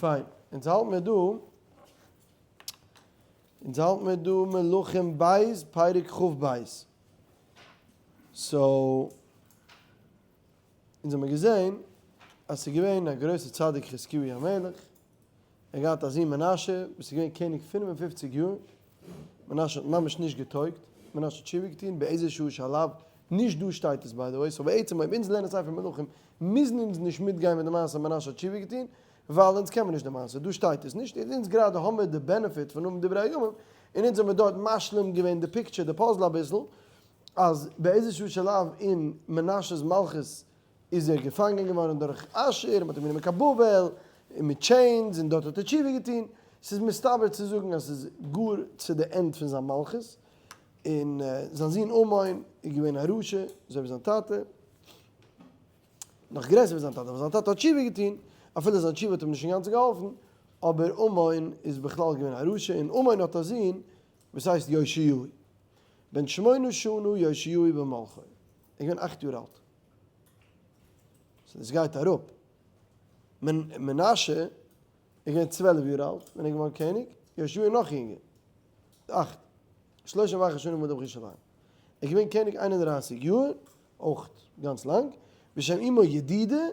פיין, אונז האלט מיר דא, אונז האלט מיר דא מלכים ב' פרק כ"ב. so, אונז האמיר געזען אז ס'איז געווען א גרויסע צדיק חזקיהו המלך, ער האט געהאט א זון מנשה וואס איז געווען קעניג 55 יאר, מנשה האט ממש נישט געטויגט, מנשה האט תשובה געטון באיזשהו שלב, נישט דא שטייט עס by the way, so בעצם אויב אונז לערנען ספר מלכים מוזן אונז נישט מיטגיין מיט די מעשה אז מנשה האט תשובה געטון, ווייל אונז קען מיר נישט די מעשה, דא שטייט עס נישט, און אונז גראדע האמיר די benefit פון האבן דברי הימים, און אונז האמיר דארט משלים געווען די picture, די puzzle אביסל, אז באיזשהו שלב אין מנשה'ס מלכות איז ער געפאנגען געווארן דורך אשור, מען האט אים גענומען קיין בבל, און מיט chains, און דארט האט ער תשובה געטון, ס'איז מסתבר צו זאגן אז ס'איז גאר צו די end פון זיין מלכות, און זיין זון אמון איז געווען א רשע, אזוי ווי זיין טאטע, נאך גרעסער ווי זיין טאטע, ווייל זיין טאטע האט תשובה געטון, אפילו זיין תשובה האט אים נישט אינגאנצן געהאלפן, אבער אמון איז בכלל געווען א רשע, און אמון האט א זון וואס הייסט יאשיהו, בן שמונה שנה יאשיהו במלכו, ער איז געווען 8 יאר אלט. so דאס גייט אראפ. מנשה איז געווען 12 יאר אלט ווען ער איז געווארן קעניג, יאשיהו איז נאך יונגער, אכט. שלושים ואחת שנה מדה בירושלים. ער איז געווען קעניג 31 יאר, אויך גאנץ לאנג, ושם אמו ידידה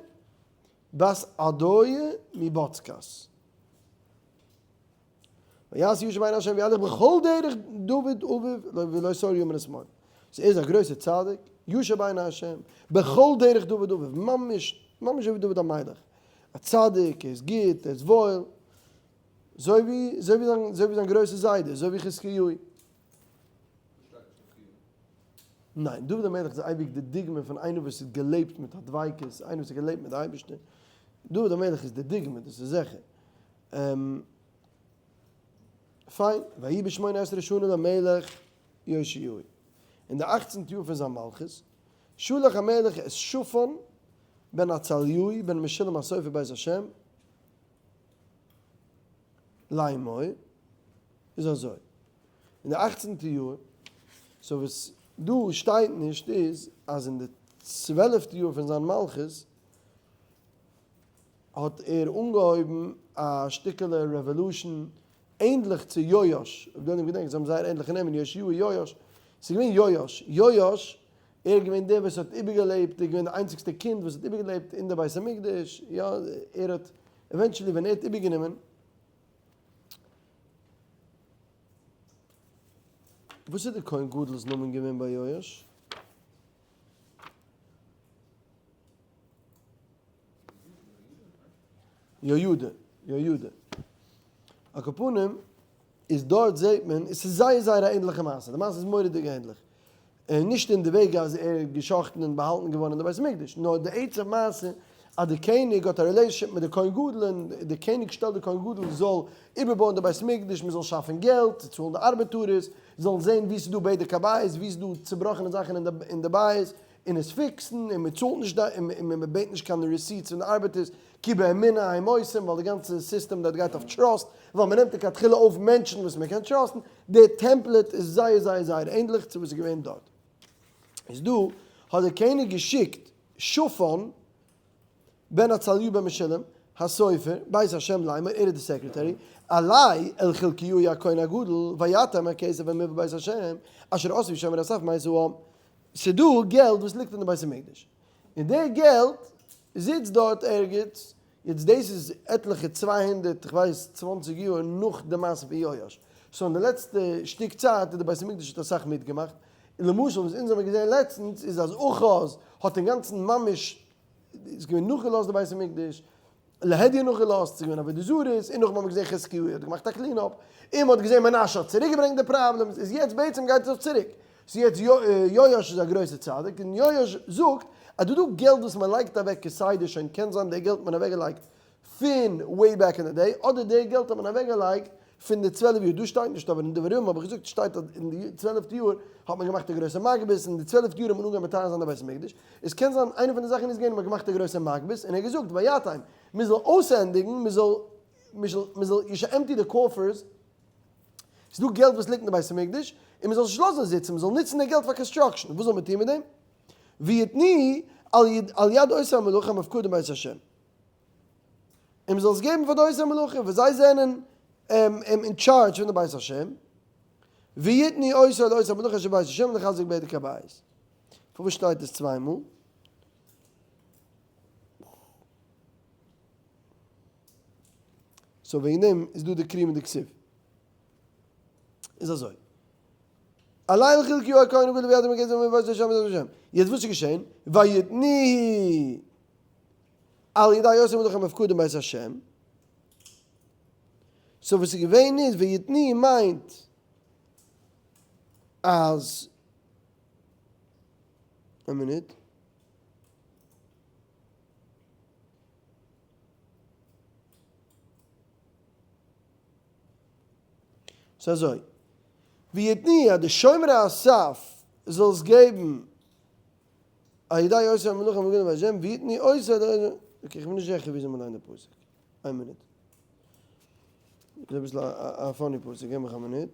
בת עדיה מבצקת. ויעש הישר בעיני השם וילך בכל דרך דוד אביו ולא סר ימין ושמאל. so ער איז א גרויסער צדיק, ישר בעיני השם, בכל דרך דוד אביו, ממש, ממש ווי דוד המלך. א צדיק, ער איז גוט, ער איז וואויל, אזוי ווי, אזוי ווי זיין, אזוי ווי זיין גרויסער זיידע, אזוי ווי חזקיהו. ניין, דוד המלך איז אייביג די דוגמא פון איינער וואס האט געלעבט מיט א דביקות, איינער וואס האט געלעבט מיט די אייבערשטער. דוד המלך איז די דוגמא, דאס איז זיכער. פיין, ויהי בשמונה עשרה שנה למלך יאשיהו, אין די אכצנטע יאר פון זיין מלכות, שלח המלך את שפן בן עצליהו בן משולם הסופר בית השם לאמור, איז אזוי, אין די אכצנטע יאר, so וואס דא שטייט נישט איז אז אין די צוועלפטע יאר פון זיין מלכות האט ער אנגעהויבן א שטיקעלע revolution ענדליך צו יואש, אויב דו האסט געדענקט, זיי האבן זייער ענדליכע נעמען, יאשיהו יואש, ס'איז געווען יואש, יואש, ער איז געווען דער וואס האט איבערגעלעבט, ער איז געווען די איינציגסטע קינד וואס האט איבערגעלעבט אין די בית המקדש, יא, ער האט, eventually ווען ער האט איבערגענומען, וואס איז די כהן גדול'ס נאמען געווען ביי יואש? יהוידע, יהוידע. על כל פנים, איז דארט זעט מען, עס איז זייער זייער א ענדליכע מעשה, די מעשה איז מורא'דיג ענדליך. נישט אין די וועג אז ער איז געשאכטן און באהאלטן געווארן אין די בית המקדש, נאר די עצם מעשה אז די קעניג האט א relationship מיט די כהן גדול און די קעניג שטעלט די כהן גדול זאל איבערבויען די בית המקדש, מען זאל שאפן געלט צו צאלן די ארבעטארערס, זאלן זען וואו ס'איז דא בדק הבית, וואו ס'איז דא צובראכענע זאכן אין די בית, און עס fix ן, און מען צאלט נישט און מען בעט נישט קיין receipts פון די ארבעטערס, כי באמונה הם עושים, ווייל די גאנצע סיסטעם דארט גייט אויף trust, ווייל מען נעמט לכתחילה אויף מענטשן וואס מען קען trust ן, די template איז זייער זייער זייער ענדליך צו וואס איז געווען דארט. איז דא האט דער קעניג געשיקט שפן בן עצליהו בן משולם הסופר בית השם לאמור, ער איז די secretary, עלה אל חלקיהו הכהן הגדול ויתם הכסף המובא בית השם אשר אספו שומר הסף מאת העם, ס'דא געלט וואס ליגט אין די בית המקדש, און די געלט זיצט דארט ערגעץ, יעצט דאס איז עטליכע 200 כ'ווייס צוואנציג יאר נאך די מעשה פון יואש, so אין די לעצטע שטיק צייט איז די בית המקדש האט אסאך מיטגעמאכט, למשל וואס אונז האבן געזען לעצטנס איז אז אחז האט אינגאנצן ממש איז געווען נאכגעלאזט די בית המקדש, להדיא נאכגעלאזט, ס'איז געווען עבודה זרות, און נאכדעם האט מען געזען חזקיהו האט געמאכט א clean up, און מ'האט געזען מנשה האט צוריקגעברענגט די problems, איז יעצט בעצם גייט עס אויף צוריק. so יעצט יואש איז א גרויסער צדיק, און יואש זאגט אז דא דא געלט וואס מען לייגט אוועק כסדר שוין, קען זיין די געלט האט מען אוועקגעלייגט פון way back in the day, אדער די געלט האט מען אוועקגעלייגט פון די 12 יאר, דא שטייט נישט אבער אין דברי הימים האב איך געזאגט שטייט אז אין די צוועלפטע יאר האט מען געמאכט א גרויסע מגבית, אין די צוועלפטע יאר האט מען אנגעהויבן מטהר זיין די בית המקדש, עס קען זיין איינע פון די זאכן איז געווען מען האט געמאכט א גרויסע מגבית און ער האט געזאגט ויתם מען זאל אויסענדיגן מען זאל מען זאל you should empty the coffers, ס'איז דא געלט וואס ליגט אין די בית המקדש און מען זאל נישט לאזן זיצן מען זאל נוצן די געלט פאר construction, וואס זאל מען טון מיט דעם? ויתנוהו על יד עושי המלאכה המפקדים בית השם. און. און מען זאל עס געבן פאר די עושי המלאכה וואס זיי זענען אין טשארדזש פון די בית השם, ויתנו אותו לעושי המלאכה אשר בבית השם לחזק בדק הבית. פארוואס שטייט עס צוויי מאל? so וועגן דעם איז דא די קרי מיט די כתיב. איז אזוי. הלילה חלקיהו הכהן הגדול ביד המקדש ובית השם ובית השם. יעצט וואס איז געשען? ויתנוהו על ידי עושי המלאכה המפקדים בית השם. so וואס איז געווען איז ויתנוהו מיינט אז א מינוט. ס'איז אזוי, ויתנוהו אז די שומרי הסף זאל עס געבן על ידי עושי המלאכה המפקדים בית השם ויתנו אותו, okay איך בין נישט זיכער וויאזוי מ'ליינט די פסוק, איין מינוט, איז אביסל א funny פסוק, געב מיך א מינוט.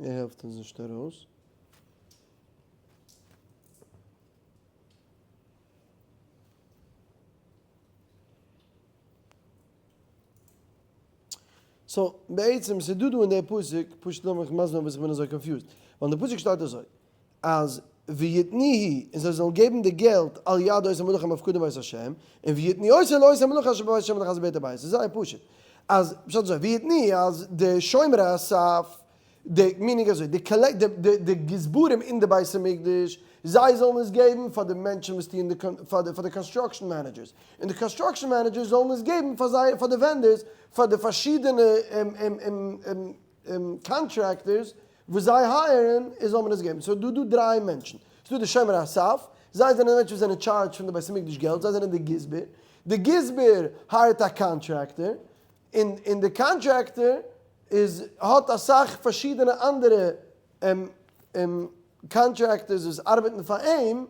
ער העלפט אונז נישט ארויס. so, בעצם ס'איז דא דא אין די פסוק, פשוט לאמיך מסביר זיין וואס איך בין אזוי confused. ווייל אין די פסוק שטייט אזוי, אז ויתנוהו, און זיי זאלן געבן די געלט על יד עושי המלאכה המפקדים בית השם, און ויתנו אותו לעושי המלאכה אשר בבית השם לחזק בדק הבית. ס'איז זייער פשוט. אז, פשט אזוי, ויתנוהו אז די שומרי הסף, די, meaning אזוי, די collect, די, די, די גזברים אין די בית המקדש, זיי זאלן עס געבן פאר די מענטשן וואס טוען די, פאר די, פאר די construction managers, און די construction managers זאלן עס געבן פאר זייער, פאר די vendors, פאר די פארשידענע contractors וואס זיי hire ן, און זאל מען עס געבן. so דא דא דריי מענטשן. ס'דא די שומרי הסף, זיי זענען די מענטשן וואס זענען טשארדזש פון די בית המקדש געלט, זיי זענען די גזבר. די גזבר hire ט א contractor, און און די contractor איז האט אסאך פארשידענע אנדערע contractors וואס ארבעטן פאר אים,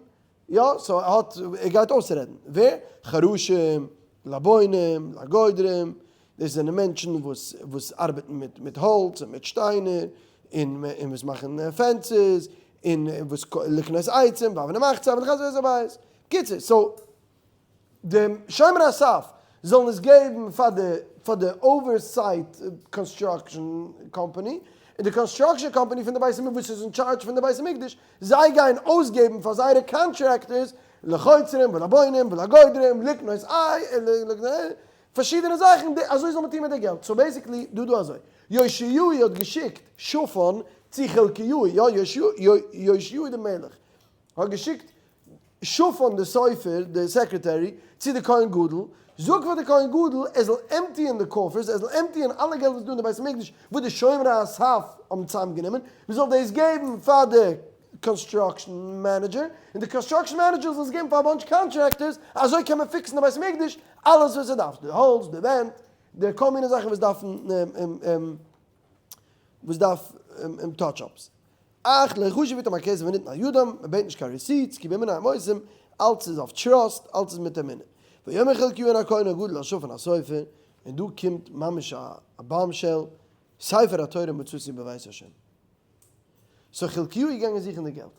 יא, so ער האט, ער גייט אויסרעדן, ווער? חרשים, לבונים, לגודרים, דאס זענען מענטשן וואס וואס ארבעטן מיט מיט האלץ און מיט שטיינער, און און וואס מאכן fences, און וואס לקנות עצים, ואבני מחצה, ולחזק את הבית. בקיצור, so די שומרי הסף זאלן עס געבן פאר די פאר די oversight construction company, און די construction company פון די בית המקדש וואס איז אין טשארדזש פון די בית המקדש, זיי גייען אויסגעבן פאר זייערע contractors לחוצרים ולבונים ולגודרים לקנות איי פארשידענע זאכן, אזוי זאל מען טון מיט די געלט, so basically דא דא אזוי, יאשיהו האט געשיקט שפן צו חלקיהו, יא יאשיהו די מלך האט געשיקט שפן די סופר, די secretary, צו די כהן גדול, זאג פאר די כהן גדול ער זאל empty ען די coffers, ער זאל empty ען אלע געלט וואס איז דא אין די בית המקדש, וואס די שומרי הסף האבן צוזאמגענומען, מען זאל דאס געבן פאר די construction manager, און די construction manager זאל עס געבן פאר א bunch contractors, אזוי קען מען fix ן די בית המקדש, אלעס וואס עס דארף, די האלץ, די ווענט, די כל מיני זאכן וואס דארפן וואס דארף touch-ups. אך לא חשב איתם הכסף וניתן על ידם, מען בעט נישט קיין receipts, כי באמונה הם עושים, אלץ איז אויף trust, אלץ איז מיט אמונה. ויאמר חלקיהו הכהן הגדול אל שפן הסופר, און דא קומט ממש א bombshell, ספר התורה מצאתי בבית השם. so חלקיהו איז געגאנגען זוכן די געלט.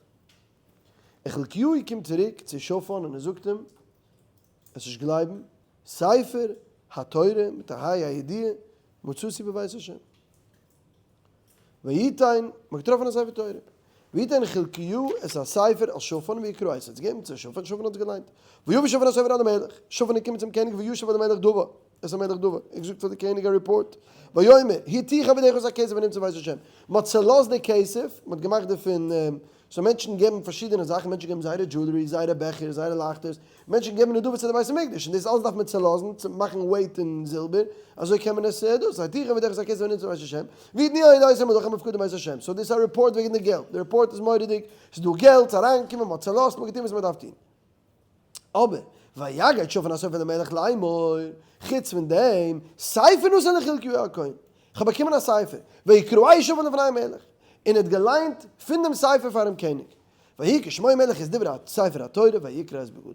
און חלקיהו קומט צוריק צו שפן און ער זאגט אים, וועסט נישט גלייבן, ספר התורה מיט א ה' הידיעה מצאתי בבית השם. ויתן, מ'האט געטראפן א ספר תורה. ויתן חלקיהו את הספר אל שפן ויקרא, עס האט עס געגעבן צו שפן, שפן האט עס געליינט. ויבא שפן הסופר אל המלך, שפן איז געקומען צום קעניג וישב אל המלך דבר, את המלך דבר, ער האט געזאגט פאר די קעניג א report. ויאמר, הטיחו עבדיך את הכסף הנמצא בבית השם. מ'האט צעלאזט די כסף, מ'האט געמאכט דערפון, so מענטשן געבן פארשידענע זאכן, מענטשן געבן זייערע jewelry, זייערע בעכער, זייערע לייכטערס, מענטשן געבן נדבות צו די בית המקדש, און דאס אלעס דארף מען צעלאזן, צו מאכן weight אין זילבער, אזוי קען מען עס דאס, הטיחו עבדיך את הכסף הנמצא בבית השם, ויתנוהו על ידי עושי המלאכה המופקדים בבית השם, so דאס איז א report וועגן די געלט, די report איז מורא'דיג, ס'איז דא געלט, ס'איז אריינגעקומען, מ'האט צעלאזט, מ'האט געטון וואס מ'דארף טון. אבער, ויגד שפן הסופר למלך לאמור, חוץ פון דעם, ספר נתן לי חלקיהו הכהן, כ'האב באקומען א ספר, ויקראהו שפן לפני המלך. און ער האט געליינט פון דעם ספר פאר'ן קעניג. ויהי כשמוע המלך את דברי ספר התורה ויקרע את בגדיו.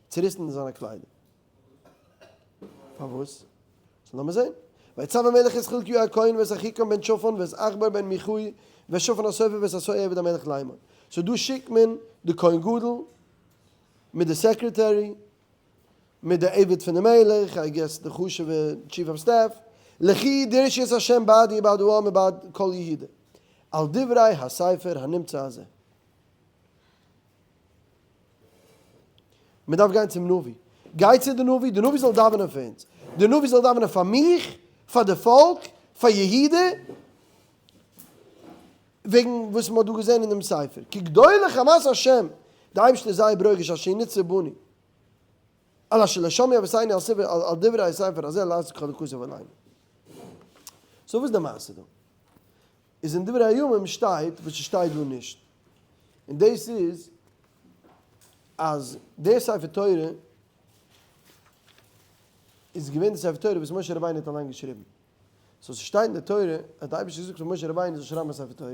צעריסן זיינע קליידער. פארוואס? so לאמיר זען. ויצו המלך את חלקיהו הכהן ואת אחיקם בן שפן ואת עכבור בן מיכאי ואת שפן הסופר ואת עשיה עבד המלך לאמור. so דא שיקט מען די כהן גדול מיט די secretary מיט די עבד פון די מלך, I guess די חשוב'ע chief of staff, לכו דרשו את השם בעדי ובעד העם ובעד כל יהודה, על דברי הספר הנמצא הזה. מען דארף גיין צום נביא, גיי צו די נביא, די נביא זאל דאווענען פאר אונז, די נביא זאל דאווענען פאר מיך, פאר די פאלק, פאר יהודה, וועגן וואס מען האט דא געזען אין דעם ספר, כי גדולה חמת השם, די אייבערשטער איז זייער ברוגז אשר נצב בנו, על אשר לא שמעו אבותינו על ספר על דברי הספר הזה לעשות ככל הכתוב עלינו. so וואס איז די מעשה דא? איז אין דברי הימים שטייט וואס ס'שטייט דא נישט, און דאס איז אז דער ספר תורה איז געווען די ספר תורה וואס משה רבינו האט אליין געשריבן. so ס'שטייט אין די תורה אז די אייבערשטער האט געזאגט פאר משה רבינו זאל שרייבן א ספר תורה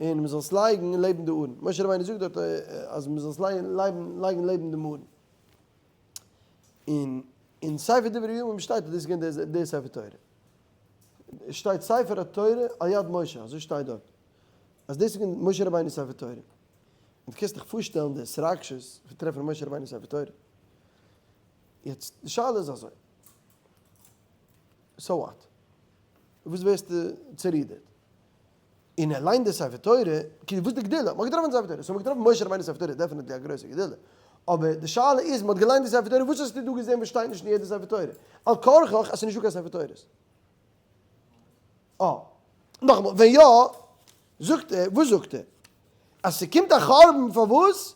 און מ'זאל עס לייגן לעבן די ארון, משה רבינו זאגט דארט אז מ'זאל עס לייגן לעבן דעם ארון, און אין ספר דברי הימים שטייט אז דאס איז געווען די ספר תורה, עס שטייט ספר התורה על יד משה, אזוי שטייט דארט, אז דאס איז געווען משה רבינו'ס ספר תורה, און דו קענסט דיך פארשטעלן די התרגשות פון טרעפן משה רבינו'ס ספר תורה. יעצט די שאלה איז אזוי. so what? וואס ווערסטו צורודערט? און ער ליינט די ספר תורה, כאילו וואס די גדולה? מ'האט געטראפן די ספר תורה, so מ'האט געטראפן משה רבינו'ס ספר תורה איז definitely א גרויסע גדולה, אבער די שאלה איז מ'האט געליינט די ספר תורה וואס האסטו דא געזען וואס שטייט נישט אין יעדע ספר תורה? על כרחך אז ס'איז נישטא קיין ספר תורות. אה. נאכאמאל, ווען יא, זאגט ער, וואס זאגט ער? אז ס'קומט א חרבן פארוואס?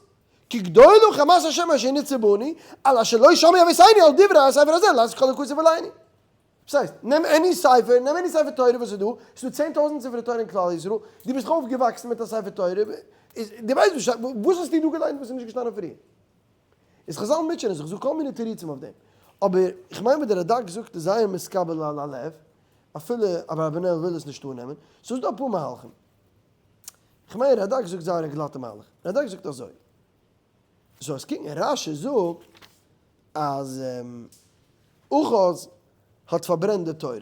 כי גדולה חמת השם אשר נצב בנו, על אשר לא שמעו אבותינו על דברי הספר הזה לעשות כל הכתוב עלינו. וואס הייסט? נעם any ספר, נעם any ספר תורה וואס איז דא, ס'איז דא 10,000 ספרי תורה אין כלל ישראל, דו ביסט דאך אויפגעוואקסן מיט א ספר תורה, איז דו ווייסט וואס שטייט, וואס האסטו דא געליינט וואס איז נישט געשטאנען פריער? איז חזל מוטשענען זיך, זאג כל מיני תירוצים אויף דעם, אבער איך מיין וואס דער רדק זאגט איז זייער מתקבל על הלב, אפילו אברבנאל וויל עס נישט אננעמען, ס'איז דא אפאר מהלכים. כ'מיין רדק זאגט זייער א גלאטע מהלך, רדק זאגט אזוי, זאלסט קוקן רשי זאגט אז אחז האט פארברענט די תורה,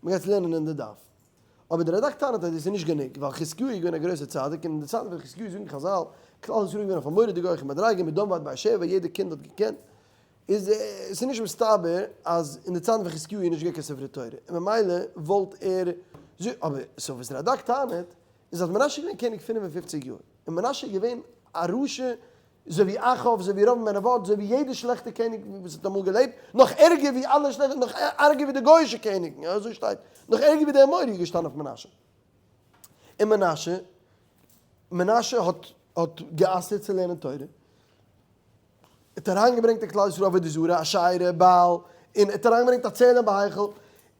מ'גייט עס לערנען אין די דף, אבער די רדק טענה'ט אז דאס איז נישט גענוג, ווייל חזקיהו איז געווען א גרויסער צדיק, און אין די צייטן פון חזקיהו זאגן חזל, כלל ישראל איז געווען אויף א מורא'דיגע הויכע מדריגה, מדן ועד באר שבע, יעדע קינד האט געקענט, איז עס איז נישט מסתבר אז אין די צייטן פון חזקיהו איז נישט געווען קיין ספרי תורה, און ממילא וואלט ער, אבער so וואס רדק טענה'ט איז אז מנשה איז געווען קעניג 55 יאר, און מנשה איז געווען א רשע אזוי ווי אחאב, אזוי ווי ירבעם בן נבט, אזוי ווי יעדע שלעכטע קעניג וואס האט אמאל געלעבט, נאך ערגער ווי אלע שלעכטע, נאך ערגער ווי די גוי'אישע קעניגן, אזוי שטייט, נאך ערגער ווי די אמורי איז געשטאנען אויף מנשה. און מנשה, מנשה האט האט גע'אסר'ט צו לערנען תורה, האט אריינגעברענגט אין כלל ישראל עבודה זרה, אשרה, בעל, און האט אריינגעברענגט א צלם בהיכל,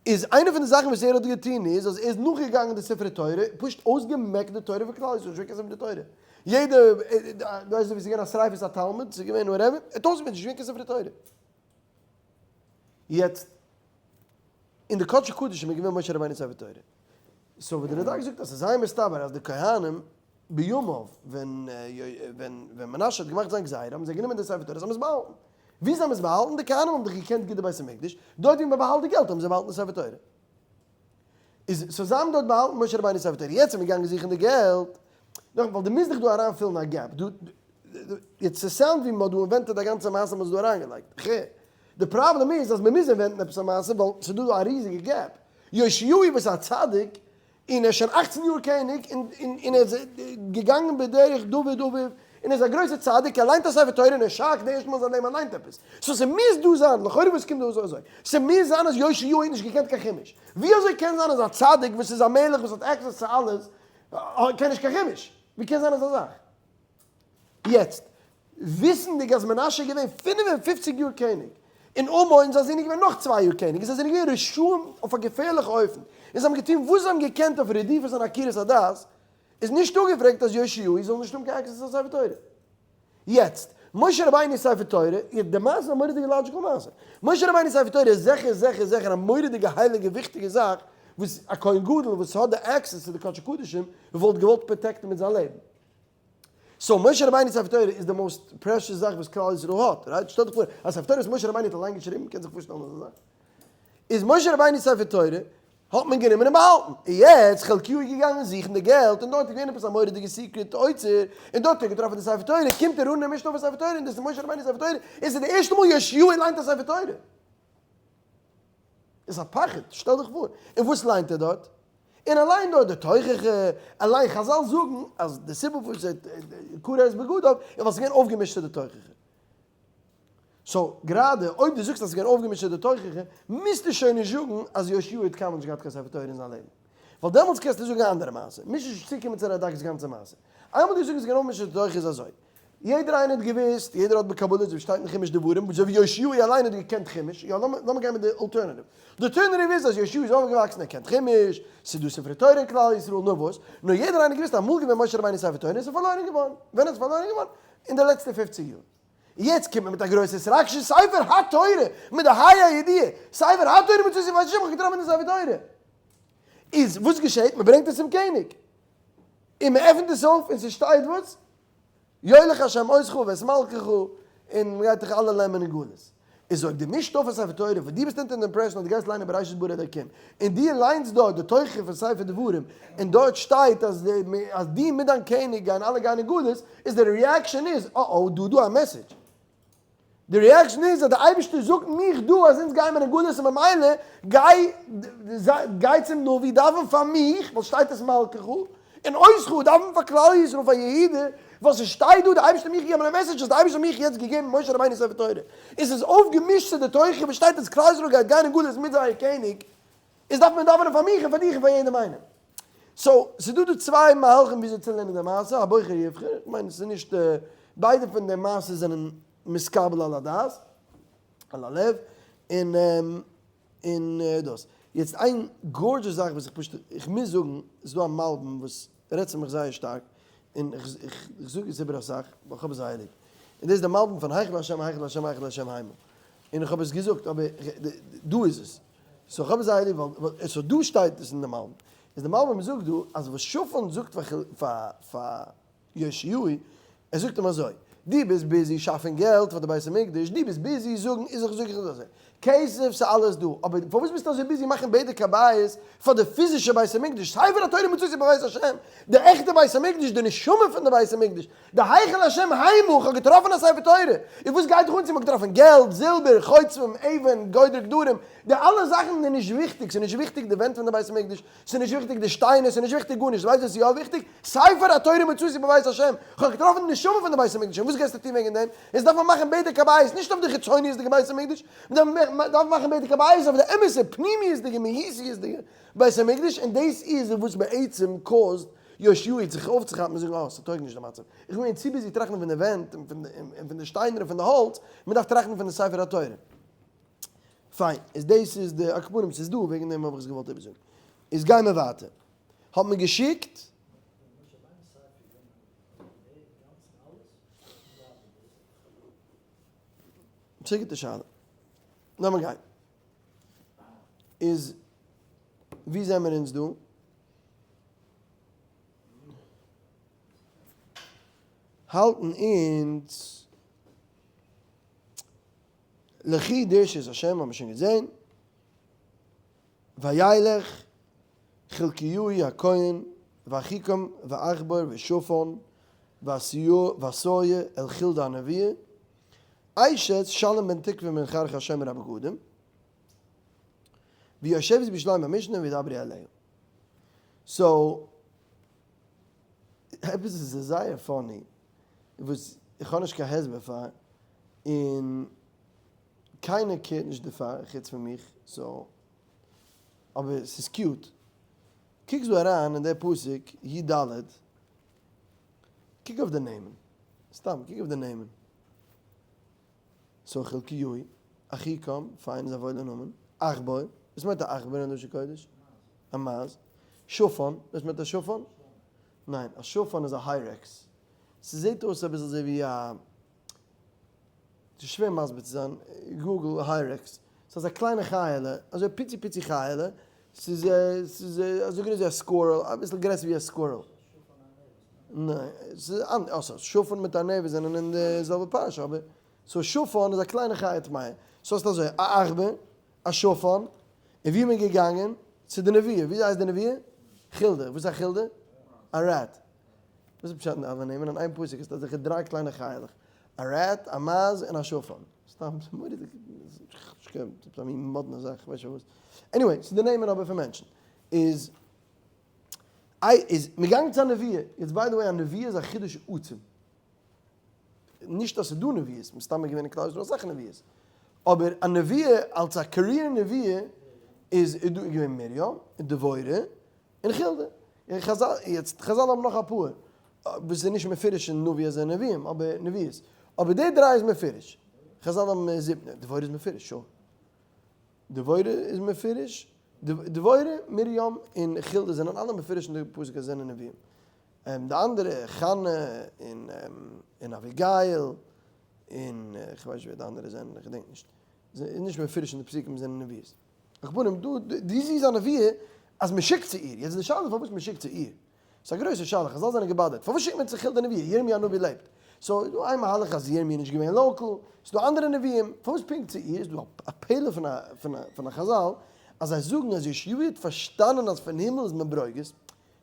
איז איינע פון די זאכן וואס ער האט געטון איז אז ער איז נאכגעגאנגען די ספרי תורה, פשוט אויסגעמעקט די תורה פון כלל ישראל, נישט געווען קיין ספרי תורה, יעדע, דו ווייסט ווי ס'איז געווען א שריפת התלמוד, ס'איז געווען whatever, ער האט אויסגעמעקט, נישט געווען קיין ספרי תורה. יעצט, אין די קדשי קדשים איז געווען משה רבינו'ס ספר תורה. so וואס די רדק זאגט אז ס'איז זייער מסתבר אז די כהנים בימיו ווען ווען מנשה האט געמאכט זיין גזירה האבן זיי גענומען די ספר תורה זיי האבן עס באהאלטן. ווי זיי האבן עס באהאלטן? די כהנים האבן דאך געקענט גוט די בית המקדש, דארט ווי מען באהאלט די געלט האבן זיי באהאלטן די ספר תורה. איז so זיי האבן דארט באהאלטן משה רבינו'ס ספר תורה, יעצט איז מען געגאנגען זוכן די געלט, נאך ווייל דו מוזט דיך דא אריינפילן א gap, דו יעצט ס'sound ווי מ'האט דא invented א גאנצע מעשה מ'האט עס דא אריינגעלייגט, כ'הער. די פראבלעם איז אז מ'מוז invent ן עפעס א מעשה ווייל ס'איז דא דא א ריזיגע gap. יאשיהו וואס איז א צדיק און ער איז שוין 18 יאר קעניג און און ער איז געגאנגען בדרך דוד אביו און ער איז א גרויסער צדיק, ער ליינט א ספר תורה און ער shocked די ערשטע מאל אין זיין לעבן ער ליינט עפעס. so ס'מוז דא זיין, לכאורה וואס קומט דא אויס אזוי? ס'מוז זיין אז יאשיהו האט נישט געקענט קיין חומש. ווי אזוי קען זיין אז א צדיק וואס איז א מלך וואס האט access צו אלעס קען נישט קיין חומש? ווי קען זיין אזא זאך? יעצט, וויסנדיג אז מנשה איז געווען 55 יאר קעניג, און אמון זיין זון איז געווען נאך צוויי יאר קעניג, און זיי זענען געווען רשעים אויף א געפערליכע אופן, און זיי האבן געטון וואס זיי האבן געקענט אויף רדיפות און עקירת הדת, איז נישט אפגעפרעגט אז יאשיהו זאל נישט האבן קיין access צו ספר תורה. יעצט, משה רבינו'ס ספר תורה, די מעשה איז א מורא'דיגע logical מעשה. משה רבינו'ס ספר תורה איז זיכער זיכער זיכער א מורא'דיגע הייליגע וויכטיגע זאך. וואס א כהן גדול וואס האט די access צו די קדשי קדשים וואלט געוואלט protect ן מיט זיין לעבן. so משה רבינו ספר תורה איז די most precious זאך וואס כלל ישראל האט, right? שטעל דיך פאר א ספר תורה וואס משה רבינו האט אליין געשריבן, קענסט זיך פארשטעלן אזא זאך? איז משה רבינו ספר תורה האט מען גענומען און באהאלטן, און יעצט חלקיהו איז געגאנגען זוכן די געלט, און דארט איז געווען עפעס א מורא'דיגע secret אוצר, און דארט האט ער געטראפן די ספר תורה, קומט ער אן און מישט אויף א ספר תורה, און דאס איז משה רבינו ספר תורה, און ס'איז די ערשטע מאל יאשיהו ליינט א ספר תורה. איז א פחד, שטעל דיך פאר. און וואס ליינט ער דארט? און ער ליינט דארט די תוכחה, ער ליינט, חזל זאגן אז די סיבה פארוואס ער האט קרע את בגדיו איז ווייל ס'איז געווען אויפגעמישט צו די תוכחה. so גראדע אויב דו זאגסט אז ס'איז געווען אויפגעמישט צו די תוכחה, מוזטו שוין נישט זאגן אז יאשיהו האט קיינמאל נישט געהאט קיין ספר תורה אין זיין לעבן. ווייל דעמאלטס קענסטו זאגן א אנדערע מעשה. מוזט נישט צוקומען צו רדק'ס גאנצע מעשה. איינמאל דו זאגסט ס'איז געווען אויפגעמישט צו די תוכחה איז אזוי. יעדער איינער האט געוואוסט, יעדער האט בקבלה, אזוי ווי שטייט אין חומש דברים, אזוי ווי יאשיהו אליין האט געקענט חומש, יא לאמיר גיין מיט די alternative. די alternative איז אז יאשיהו איז אויפגעוואקסן ער קענט חומש, ס'איז דא ספרי תורה אין כלל ישראל, נאר וואס? נאר יעדער איינער האט געוואוסט אמאל געווען משה רבינו ספר תורה און ס'איז פארלוירן געווארן. ווען איז עס פארלוירן געווארן? אין די לעצטע פופציג יאר. יעצט קומט מען מיט א גרויסע התרגשות ספר התורה מיט די ה' הידיעה, ספר התורה מצאתי בבית השם, כ'האב געטראפן די ספר תורה. איז וואס געשעט? מ'ברענגט עס צום קעניג. און מ'עפנט עס אויף און ס'שטייט וואס? יולך השם אותך ואת מלכך, און מ'גייט דיך אלע נעמען אין גלות. איז אויב דו מישט אויף א ספר תורה וואס דו ביסט אונטער די impression אז דו גייסט ליינען בראשית ברא אלקים, און דו ליינסט דארט די תוכחה פון ספר דברים, און דארט שטייט אז אז דו מיט דיין קעניג גייען אלע גיין אין גלות, איז די reaction איז, אה אה, דא דא א message. די reaction איז אז די אייבערשטער זאגט מיך דא אז אונז גיימער אין גלות און ממילא גיי גיי צום נביא דאווען פאר מיך ווייל שטייט את מלכך און אותך דאווען פאר כלל ישראל פאר יהודה ווייל ס'שטייט דא די אייבערשטער האט מיך געגעבן א message אז די אייבערשטער האט מיך יעצט געגעבן משה רבינו ספר תורה און ס'איז אויפגעמישט צו די תוכחה וואס שטייט אז כלל ישראל גייט גיין אין גלות מיט זייער קעניג איז דארף מען דאווענען פאר מיך און פאר דיך און פאר יעדעם איינעם. so, ס'איז דא דא צוויי מהלכים וויאזוי צו לערנען די מעשה, הבוחר יבחר, איך מיין ס'איז נישט, ביידע פון די מעשות זענען מתקבל על הדעת, על הלב, און און דאס. יעצט איין gorgeous זאך וואס איך פשוט, איך מוז זאגן, ס'איז דא א מלבים וואס רעדט צו מיך זייער שטארק, און איך איך זאג עס איבער אסאך, ווייל איך האב עס זייער ליב. און דאס איז די מלבים פון היכל השם היכל השם היכל השם המה. און איך האב עס געזאגט, אבער דא איז עס. so איך האב עס זייער ליב ווייל so דא שטייט עס אין די מלבים. איז די מלבים זאגט דא אז וואס שפן זאגט פאר פאר יאשיהו, ער זאגט אים אזוי, דו ביסט busy שאפן געלט פאר די בית המקדש, דו ביסט busy זאגן איז איך זאג איך אזוי, כסף ס'איז אלעס דא, אבער פארוואס ביסטו אזוי busy מאכן בדק הבית פאר די פיזישע בית המקדש, ספר התורה מצאתי בבית השם, די עכטע בית המקדש, די נשמה פון די בית המקדש, די היכל השם המה, איך האב געטראפן א ספר תורה, און וואס גייט דיך אן צו מ'האט געטראפן געלט, זילבער, חוצבים, אבן, גודר גדרים, די אלע זאכן זענען נישט וויכטיג, ס'איז נישט וויכטיג די ווענט פון די בית המקדש, ס'איז נישט וויכטיג די שטיינער, ס'איז נישט וויכטיג גארנישט, ווייסט וואס איז יא וויכטיג? ספר התורה מצאתי בבית השם, איך האב געטראפן די נשמה פון די בית המקדש, און וואס גייסטו טון וועגן דעם? איז דארף מען מאכן בדק הבית, נישט אויף די חיצוניות'דיגע בית המקדש, מען דארף מאכן בדק הבית אויף די אמת'ע פנימיות'דיגע מהותיות'דיגע בית המקדש, און דאס איז וואס בעצם cause ט יאשיהו זיך אויפצוכאפן און זאגן אה, ס'טויג נישט די מצב, איך בין געווען צו busy טראכטן פון די ווענט און פון די שטיינער און פון די האלץ, מען דארף טראכטן פון די ספר התורה. פיין, איז דאס איז די עכברים ס'איז דא, וועגן דעם האב איך עס געוואלט איבערזאגן. איז גיי מיר ווייטער. האט מען געשיקט. ס'איז א גוטע שאלה. לאמיר גיין. איז ווי זעמער אונז דא? האלטן אונז לכי דרשו את השם האבן מיר שוין געזען, וילך חלקיהו הכהן ואחיקם ועכבור ושפן ועשיה אל חולדה הנביאה, אשת שלום בן תקוה בן חרחה שומר הבגדים, ויושבת בירושלים במשנה וידברו אליה. so, עפעס איז זייער funny, וואס איך האב נישט קיין הסבר פאר, און קיינער care ט נישט דערפאר חוץ פון מיך, so, אבער ס'איז cute. קוקסט דא אריין אין די פסוק י ד, קוק אויף די נעמען, סתם קוק אויף די נעמען, so חלקיהו, אחיקם, פיין איז א וואוילע נאמען, עכבור, וואס מיינט א עכבור אין לשון קודש? א מייז. שפן, וואס מיינט א שפן? ניין, א שפן איז א hyrax. ס'זעט אויס אביסל אזוי ווי א, ס'איז שווער מסביר צו זיין, google hyrax. ס'איז אזא קליינע חיה'לע, אזוי פיצי פיצי חיה'לע. ס'איז ס'איז אזוי גרויס ווי א squirrel, אביסל גרעסער ווי א squirrel. ניין, ס'איז אנדערש, אה שפן מיט ארנבת זענען אין די זעלבע פרשה, אבער so שפן איז א קליינע חיה טמאה. so האסט אזוי, א עכבר, א שפן, און ווי איז מען געגאנגען? צו די נביאה, ווי הייסט די נביאה? חולדה, וואס איז א חולדה? א rat. וואס איז פשט אין אלע נעמען? אין איין פסוק איז אזעלכע דריי קליינע חיה'לעך, א rat, א מייז, און א שפן. סתם, ס'איז מורא'דיג, ס'איז א מין מאדנע זאך, כ'ווייס נישט פארוואס. anyway, ס'איז די נעמען אבער פון מענטשן. איז, איי, איז מען געגאנגען צו א נביאה. יעצט by the way, א נביאה איז א חידוש עצום. נישט אז ס'איז דא נביאות, מסתמא געווען אין כלל ישראל אסאך נביאות. אבער א נביאה אלס א career נביאה איז דא געווען מרים, און דבורה, און חולדה. און חזל, יעצט חזל האבן נאך אפאר, וואס איז נישט מפורש אין נביא אז זענען נביאים, אבער נביאות. אבער די דריי איז מפורש. חזל האבן זיבן, דבורה איז מפורש, sure. דבורה איז מפורש, דבורה, מרים און חולדה זענען אלע מפורש אין די פסוק אז זיי זענען נביאים. די אנדערע, חנה און און אביגיל און כ'ווייס נישט ווער די אנדערע זענען, כ'געדענק נישט. איז נישט מפורש אין די פסוקים זענען נביאות. על כל פנים דא די זי איז א נביאה אז מען שיקט צו איר, יעצט די שאלה איז פארוואס מען שיקט צו איר, ס'איז א גרויסע שאלה, חזל זענען געבאדערט, פארוואס שיקט מען צו חולדה נביאה, ירמי' הנביא לעבט, so איז דא איין מהלך אז ירמי' איז נישט געווען local, ס'איז דא אנדערע נביאים, פארוואס פונקט צו איר, איז דא א פלא פון א פון א חזל אז זיי זאגן אז יאשיהו האט פארשטאנען אז פון הימל איז מען ברוגז,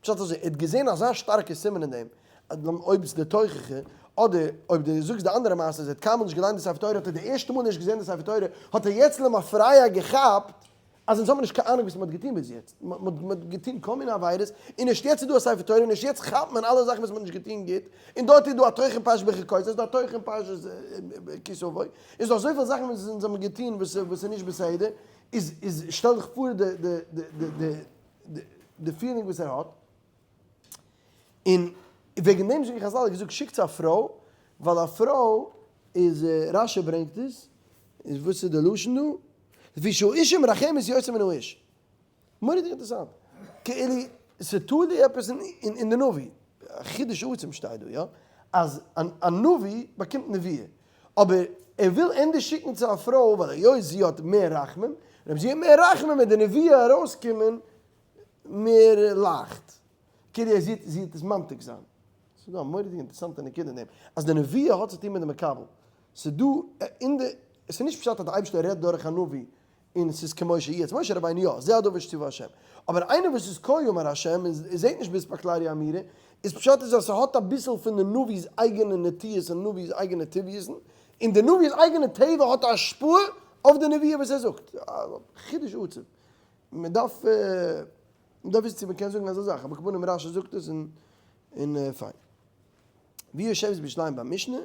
פשט אזוי, ער האט געזען אזא שטארקע סימן אין דעם, אז אויב איז די תוכחה, אדער אויב דו זאגסט די אנדערע מעשה אז ער האט קיינמאל נישט געליינט די ספר תורה האט ער די ערשטע מאל נישט געזען די ספר תורה, האט ער יעצט למפרע געכאפט אז אונז האבן נישט קיין אהנונג וואס מען האט געטון ביז יעצט, מען האט געטון כל מיני עבירות, און ערשט יעצט איז דא א ספר תורה און ערשט יעצט כאפט מען אלע זאכן וואס מען האט נישט געטון גוט, און דארט איז דא א תוכחה אין פרשת בחוקותי, איז דא א תוכחה אין פרשת כי תבוא, איז דא אזויפיל זאכן וואס אונז האבן געטון וואס איז נישט בסדר, איז איז שטעל דיך פאר די די די די די feeling וואס ער האט, און וועגן דעם זאגן חזל האט געזאגט שיק צו א פרוי, ווייל א פרוי איז, רשי ברענגט עס, איז וואס איז די לשון דא? לפי שהאשה מרחמת יותר מן האיש. מורא'דיג אינטערעסאנט. כאילו ס'תלוי עפעס אין די נביא. א חידוש עצום שטייט דא, יא? אז א נביא באקומט נביאה, אבער ער וויל ענדערש שיקן צו א פרוי ווייל היות זי האט מער רחמים, און אויב זי האט מער רחמים וועט די נביאה ארויסקומען מער לייכט, כאילו ער זי זי וועט עס ממתיק זיין. ס'איז דא א מורא'דיגע אינטערעסאנטע נקודה אין דעם, אז די נביאה האט צו טון מיט די מקבל. ס'איז דא אין די, ס'איז נישט פשט אז די אייבערשטער רעדט דורך א נביא און ס'איז כמו שהיא, יעצט משה רבינו יא, זה הדבר שציווה השם, אבער איינער וואס איז כה אמר השם און זעהט נישט באספקלריא אמירה, איז פשט איז אז ס'האט אביסל פון די נביא'ס אייגענע נטיות און נביא'ס אייגענע טבעיות'ן, און די נביא'ס אייגענע טבע האט א השפעה אויף די נביאה וואס ער זאגט. א חידוש עצום. מ'דארף מ'דארף וויסן צו מ'קען זאגן אזא זאך, אבער כפנים רשי זאגט עס און און פיין. והיא יושבת בירושלים במשנה,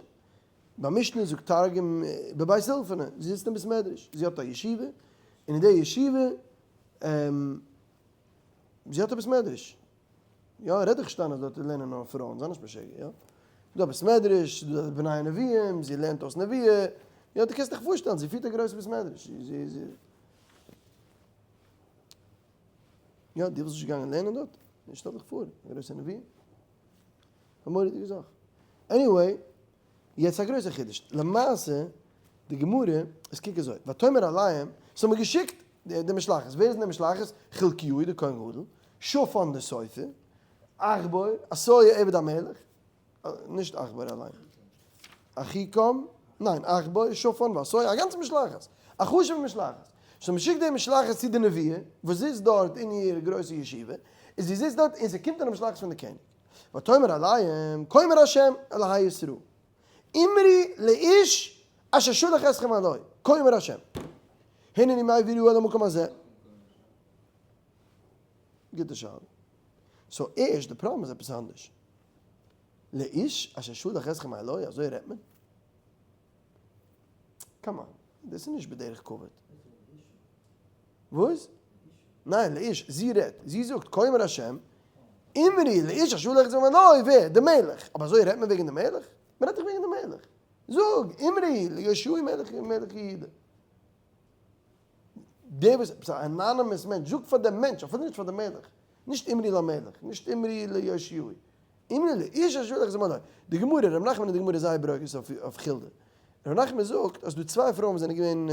במשנה זאגט תרגום בבית אולפנא, זי זיצט אין בית מדרש, זי האט א ישיבה, און אין די ישיבה, זי האט א בית מדרש, יא, רעד איך שטיין אז דארט לערנען נאר פרויען, זיי נישט משוגע, יא, דא א בית מדרש, דא בני הנביאים, זי לערנט אויס נביאה, יא, דו קענסט דיך פארשטעלן, זי פירט א גרויסע בית מדרש, זי, זי, יא, דו וואלסט נישט געגאנגען לערנען דארט? שטעל דיך פאר, א גרויסע נביא. א מורא'דיגע זאך. anyway, יעצט א גרויסע חידוש. למעשה, די גמרא, עס קוק אזוי, ותאמר אליהם, ס'האט מען געשיקט די משלחת, ווער איז אין די משלחת? חלקיהו די כהן גדול, שפן די סופר, עכבור, עשיה עבד המלך, נישט עכבור אליין, אחיקם, ניין, עכבור, שפן ועשיה, א גאנצע משלחת, א חשוב'ע משלחת. so מ'שיקט די משלחת צו די נביאה, וואס זיצט דארט אין איר גרויסע ישיבה, און זי זיצט דארט און ס'קומט אן א משלחת פון די קעניג. ותאמר אליהם, כה אמר ה' אלהי ישראל, אמרי לאיש אשר שלח אתכם אלי, כה אמר ה', הנני מביא רעה אל המקום הזה. גוטע שאלה. so ערשט, די פראבלעם איז עפעס אנדערש. לאיש אשר שלח אתכם אלי, אזוי רעדט מען? come on, דאס איז נישט בדרך כבוד. וואס? ניין, לאיש, זי רעדט, זי זאגט, כה אמר השם, אמרי לאיש אשר שלח אתכם אלי, ווער? די מלך. אבער אזוי רעדט מען וועגן די מלך? מען רעדט דאך וועגן די מלך. זאג, אמרי ליאשיהו מלך מלך יהודה. דער וואס, עפעס א anonymous מענטש, זאג פאר דעם מענטש, אפילו נישט פאר די מלך, נישט אמרי למלך, נישט אמרי ליאשיהו, אמרי לאיש אשר שלח אתכם אלי. די גמרא, ר' נחמן אין די גמרא איז זייער ברוגז אויף חולדה. ר' נחמן זאגט אז דא צוויי פרויען וואס זענען געווען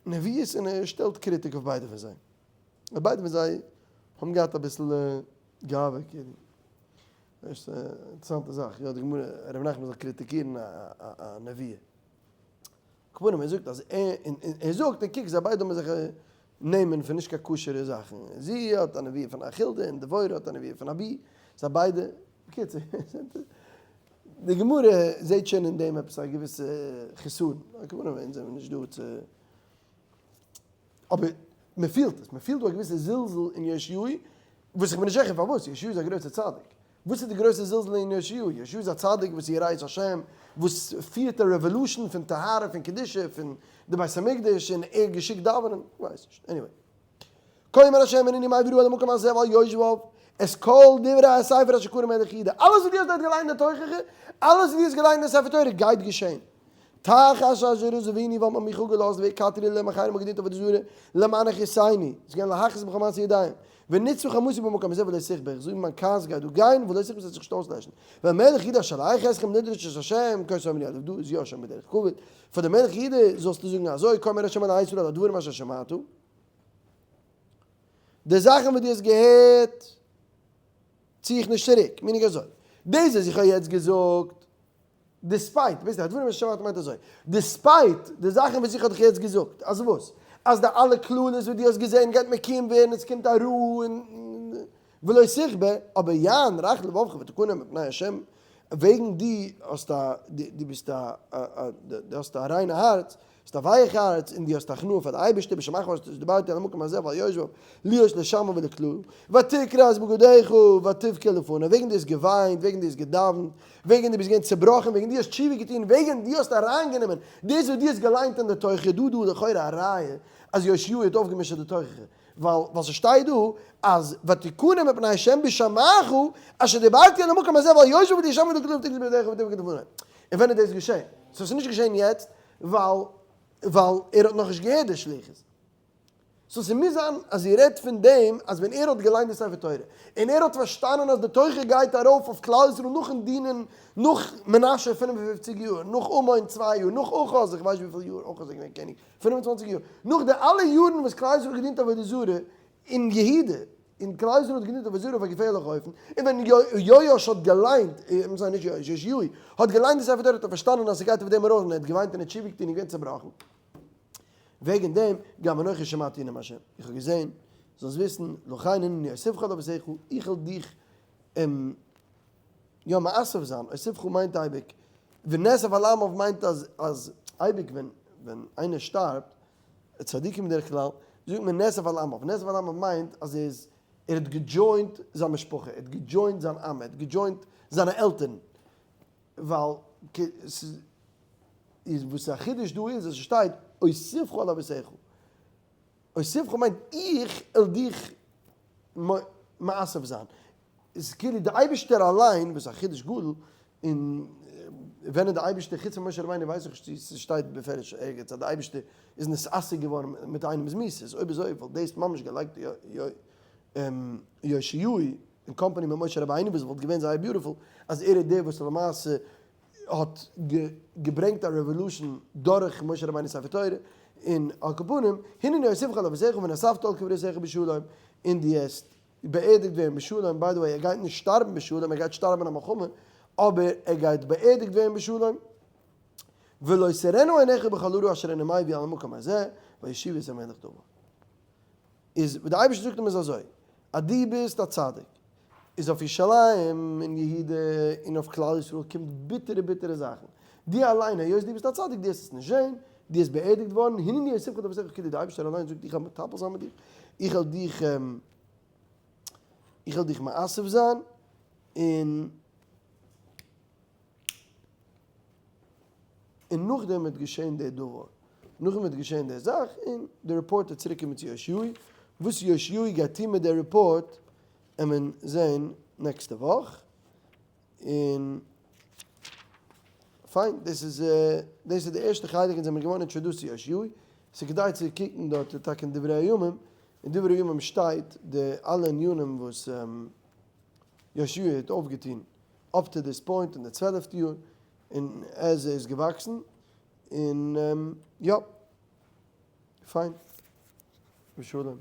נביאות און ער שטעלט קריטיק אויף ביידע פון זיי. ביידע פון זיי האבן געהאט אביסל גאווה כאילו. ווייסט, אינטערעסאנטע זאך, יא די גמרא, רבי נחמן זאל קריטיקירן א נביא. כפנים ער זאגט אז ער, און ער זאגט און קוק זיי ביידע האבן אזעלכע נעמען פון נישט קיין כשר'ע זאכן, זי האט א נבואה פון א חולדה און דבורה האט א נבואה פון אבי, זיי ביידע, בקיצור, די גמרא זעט שוין אין דעם עפעס א געוויסע חסרון, כפנים אונז זעמיר נישט דא צו, אבער מען פילט עס, מען פילט דא א געוויסע זלזול אין יאשיהו, וואס איך בין נישט זיכער פארוואס, יאשיהו איז א גרויסער צדיק, וואס איז די גרויסע זלזול אין יאשיהו? יאשיהו איז א צדיק וואס איז ירא את השם, וואס פירט א revolution פון טהרה פון קדושה פון די בית המקדש און ער געשיקט דאווענען, כ'ווייס נישט, anyway. כה אמר השם הנני מביא רעה אל המקום הזה ועל יושביו את כל דברי הספר אשר קרא מלך יהודה, אלעס וואס דו האסט דארט געליינט אין די תוכחה, אלעס וואס דו האסט געליינט אין ספר תורה גייט געשען. תחת אשר עזבוני ווייל מ'האט מיך אפגעלאזט והכרתי לאלהים אחרים און געדינט עבודה זרה למען הכעיסני, ס'איז געווען להכעיס בכל מעשה ידיהם, ונצבה חמתי במקום הזה ולא תכבה, איך זאג מיין כעס גייט דא גיין ולא תכבה ס'וועט זיך נישט אויסלעשן, ואל מלך יהודה השולח אתכם לדרוש את השם, כה תאמרו אליו דא איז יא שוין בדרך כבוד, פאר די מלך יהודה זאלסטו זאגן אזוי, כה אמר השם אלהי ישראל על הדברים אשר שמעת, די זאכן וואס דו האסט געהערט צי איך נישט צוריק, meaning אזוי, דאס וואס איך האב יעצט געזאגט, despite, ווייסט הדברים אשר שמעת מיינט אזוי, despite די זאכן וואס איך האב דיך יעצט געזאגט, אז וואס? אז די אלע קללות וואס דו האסט געזען גייט מקוים ווערן און ס'קומט א רעה און ולא תכבה, אבער יען רך לבבך ותכנע מפני השם, וועגן דו האסט א, דו ביסט א, דו האסט א ריינע הארץ, האסט א ווייעך הארץ און דו האסט הכנעה פאר די אייבערשטער בשמך אשר דיברתי אל המקום הזה ועל יושביו להיות לשמע ולקללה ותקרע את בגדיך ותבכה לפניו וועגן דו האסט געוויינט וועגן דו האסט געדאווענט וועגן דו ביסט געווען צעבראכן וועגן דו האסט תשובה געטון וועגן דו האסט אריינגענומען דאס וואס דו האסט געליינט אין די תוכחה דא דא לכאורה א ראיה אז יאשיהו האט אויפגעמישט די תוכחה ווייל ווייל ס'שטייט דא אז ותכנע מפני ה' בשמעך אשר דיברתי אל המקום הזה ועל יושביו להיות לשמע ולקללה ותקרע את בגדיך ותבכה לפניו און ווען איז דאס געשען? סאו ס'איז נישט געשען יעצט ווייל ווייל ער האט נאכנישט געהערט די שליחות. so ס'מוז זיין אז איר רעדט פון דעם אז ווען ער האט געליינט די ספר תורה און ער האט פארשטאנען אז די תוכחה גייט ארויף אויף כלל ישראל נאכן דינען נאך מנשה 55 יאר, נאך אמון צוויי יאר, נאך אחז איך ווייס וויפיל יאר אחז איז געווען קעניג, 25 יאר, נאך די אלע יארן וואס כלל ישראל האט געדינט עבודה זרה אין יהודה, און כלל ישראל האט געדינט עבודה זרה אויף א געפערליכע אופן, און ווען יואש האט געליינט, I'm sorry נישט יואש, יאשיהו, האט געליינט די ספר תורה האט ער פארשטאנען אז ס'גייט אויף דעם ארויף און ער האט געוויינט און ער האט תשובה געטון און געווען צעבראכן. וועגן דעם, גם אנכי שמעתי נאם השם, איך האב געזען, זאלסט וויסן, לכן הנני אוספך אל אבותיך, איך וועל דיך יא מאסף זיין, אוספך מיינט אייביג, ונאסף אל עמיו מיינט אז אז אייביג ווען ווען איינער שטארבט, צדיקים בדרך כלל, זאגט מען נאסף אל עמיו, נאסף אל עמיו מיינט אז ער איז ער האט גע join ט זיין משפחה, ער האט גע join ט זיין עם, ער האט גע join ט זיינע עלטערן, ווייל ס'איז איז וואס א חידוש דא איז אז ס'שטייט אוספך אל אבותיך, אוספך מיינט איך על דיך מאסף זיין, איז כאילו די אייבישטער אליין, וואס איז א חידוש גדול, און ווען איז די אייבישטער חוץ פון משה רבינו ווייס איך נישט צו ס'שטייט בפירוש ערגעץ אז די אייבישטער איז נתעסק געווארן מיט איינעמ'ס מיתות, אויב אזוי וואלט דאס ממש געלייגט יאשיהו אין קאמפאני מיט משה רבינו וואס וואלט געווען זייער beautiful אז ער איז דער וואס למעשה האט געברענגט א revolution דורך משה רבינו'ס ספר תורה, און על כל פנים, הנני אוספך אל אבותיך ונאספת אל קברותיך בשלום, און דו העסט באערדיגט ווערן בשלום, by the way ער גייט נישט שטארבן בשלום, ער גייט שטארבן אין א מלחמה, אבער ער גייט באערדיגט ווערן בשלום, ולא תראינה עיניך בכל הרעה אשר אני מביא על המקום הזה, וישיב את המלך דבר. איז וואס די אייבערשטער זאגט אים איז אזוי, אז דו ביסט א צדיק, איז אויף ירושלים און יהודה און אויף כלל ישראל קומט ביטערע ביטערע זאכן, דו אליין היות דו ביסט א צדיק דו העסט עס נישט זען, דו העסט באערדיגט ווארן, הנני אוספך אל אבותיך כאילו די אייבערשטער אליין זאגט איך וועל מטפל זיין מיט דיך, איך וועל דיך איך וועל דיך מאסף זיין, און און נאכדעם וועט געשען דער דבר, נאכדעם וועט געשען דער זאך, און די רעפארט וועט צוריק קומען צו יאשיהו, וואס יאשיהו גייט טון מיט דער רעפארט וועט מען זען נעקסטע וואך, און פיין, דאס איז דאס איז די ערשטע חלק, אונז זעמיר געווארן introduced צו יאשיהו, ס'איז כדאי צו קוקן דארט טאקע אין דברי הימים, אין דברי הימים שטייט די אלע ענינים וואס יאשיהו האט אויפגעטון up to this point אין די צוועלפטע יאר, און עז ער איז געוואקסן, און יא, פיין, ושלום.